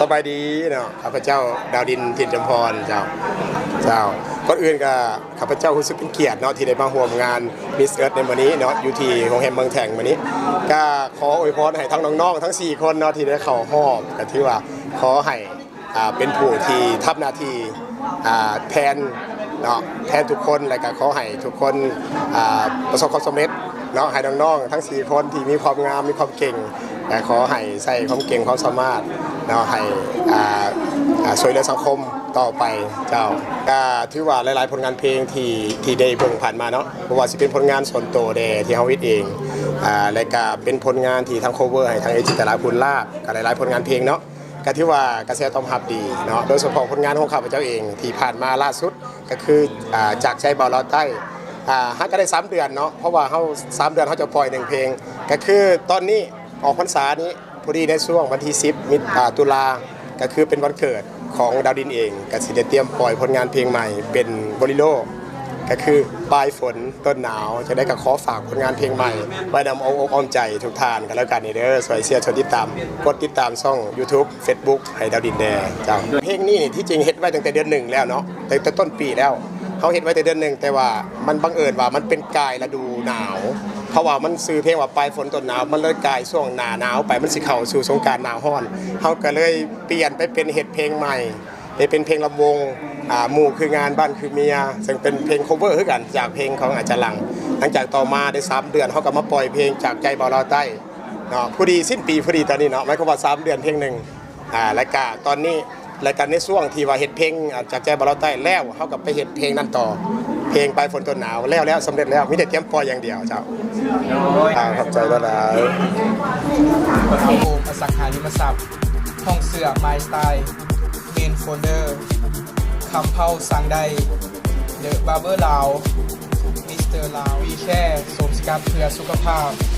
ສະບາຍດີເນາະ ຂ້າພະເຈົ້າ ດາວດິນ ຖິ່ນຈຳພອນ ເຈົ້າ ເຈົ້າ. ກ່ອນອື່ນກໍ ຂ້າພະເຈົ້າຮູ້ສຶກເປັນກຽດເນາະ ທີ່ໄດ້ມາຮ່ວມງານ Miss Earth ໃນມື້ນີ້ເນາະ ຢູ່ທີ່ໂຮງແຮມເມືອງແທງມື້ນີ້. ກໍຂໍອວຍພອນໃຫ້ທັງນ້ອງໆ ທັງສີ່ຄົນເນາະ ທີ່ໄດ້ເຂົ້າຮອບ ກໍຖືວ່າຂໍໃຫ້ ອ່າ ເປັນຜູ້ທີ່ທຳໜ້າທີ່ ອ່າ ແທນເນາະ ແທນທຸກຄົນ ແລະກໍຂໍໃຫ້ທຸກຄົນ ອ່າ ປະສົບຄວາມສຳເລັດເນາະ ໃຫ້ນ້ອງໆ ທັງສີ່ຄົນທີ່ມີຄວາມງາມ ມີຄວາມເກັ່ງ ແລະຂໍໃຫ້ໃຊ້ຄວາມເກັ່ງຄວາມສາມາດເນາະ ໃຫ້ ອ່າ ອ່າ ຊ່ວຍເຫຼືອສັງຄົມຕໍ່ໄປເຈົ້າ. ກໍຖືວ່າຫຼາຍໆ ຜົນງານເພງທີ່ ທີ່ໄດ້ເບິ່ງຜ່ານມາເນາະ ບໍ່ວ່າຊິເປັນຜົນງານສ່ວນໂຕແດ່ທີ່ເຮົາເຮັດເອງ ອ່າ ແລະກໍເປັນຜົນງານທີ່ທັງ cover ໃຫ້ທາງເອຈິດຕະລາ ພູນລາບ ກໍຫຼາຍໆ ຜົນງານເພງເນາະ. ກໍຖືວ່າກະແສຕອບຮັບດີເນາະ ໂດຍສະເພາະຜົນງານຂອງຂ້າພະເຈົ້າເອງທີ່ຜ່ານມາລ່າສຸດ ກໍຄື ອ່າ ຈາກໃຈບ່າວລາວໃຕ້ ອ່າ ຫາກະໄດ້ສາມເດືອນເນາະ ເພາະວ່າເຮົາ ສາມເດືອນເຮົາຈະປ່ອຍໜຶ່ງເພງ ກໍຄືຕອນນີ້ອອກພັນສານີ້ ພໍດີໃນຊ່ວງວັນທີສິບ ມິ ອ່າ ຕຸລາ ກໍຄືເປັນວັນເກີດຂອງດາວດິນເອງ ກໍຊິໄດ້ຕຽມປ່ອຍຜົນງານເພງໃໝ່ເປັນໂບເລໂຣ ກໍຄືປາຍຝົນ ຕົ້ນໜາວ. ຈັ່ງໃດກໍຂໍຝາກຜົນງານເພງໃໝ່ໄວ້ນຳອ້ອມອົກອ້ອມໃຈທຸກທ່ານກໍແລ້ວກັນເດີ ຊ່ວຍເຊຍ ຊ່ວຍຕິດຕາມ ກົດຕິດຕາມຊ່ອງ YouTube Facebook ໃຫ້ດາວດິນແດ່ເຈົ້າ. ເພງນີ້ທີ່ຈິງເຮັດໄວ້ຕັ້ງແຕ່ເດືອນໜຶ່ງແລ້ວເນາະ ຕັ້ງແຕ່ຕົ້ນປີແລ້ວ ເຮົາເຮັດໄວ້ແຕ່ເດືອນໜຶ່ງ ແຕ່ວ່າມັນບັງເອີນວ່າມັນເປັນກ່າຍລະດູໜາວ ເພາະວ່າມັນຊື່ເພງວ່າປາຍຝົນຕົ້ນໜາວ ມັນເລີຍກ່າຍຊ່ວງໜ້າໜາວໄປ ມັນຊິເຂົ້າສູ່ສົງການໜ້າຮ້ອນ ເຮົາກໍເລີຍປ່ຽນໄປເປັນເຮັດເພງໃໝ່ ໄດ້ເປັນເພງລຳວົງ ອ່າ ໝູ່ຄືງານ ບ້ານຄືເມຍ ເຊິ່ງເປັນເພງ cover ຄືກັນ ຈາກເພງຂອງອາຈານຫຼັງ. ຫຼັງຈາກຕໍ່ມາໄດ້ສາມເດືອນ ເຮົາກໍມາປ່ອຍເພງຈາກໃຈບ່າວລາວໃຕ້ເນາະ ພໍດີສິ້ນປີ ພໍດີຕອນນີ້ເນາະ ໝາຍຄວາມວ່າສາມເດືອນເພງໜຶ່ງ ອ່າ ແລະກະຕອນນີ້ ແລະກະໃນຊ່ວງທີ່ວ່າເຮັດເພງ ອ່າ ຈາກໃຈບ່າວລາວໃຕ້ແລ້ວ ເຮົາກໍໄປເຮັດເພງນັ້ນຕໍ່ ເພງປາຍຝົນຕົ້ນໜາວ ແລ້ວ ແລ້ວ ສຳເລັດແລ້ວ ມີແຕ່ຕຽມປ່ອຍຢ່າງດຽວເຈົ້າ. ໂດຍ ອ່າ ຂອບໃຈຫຼາຍໆ. ໂຮມອະສັງຫາລິມະຊັບ ຫ້ອງເສື້ອ My Style ເມນໂຟນເດີ ຄຳເພົາ ສັ່ງໄດ້ The Barber ລາວ Mister ລາວ We Care ໂສມສະກັດເພື່ອສຸຂະພາບ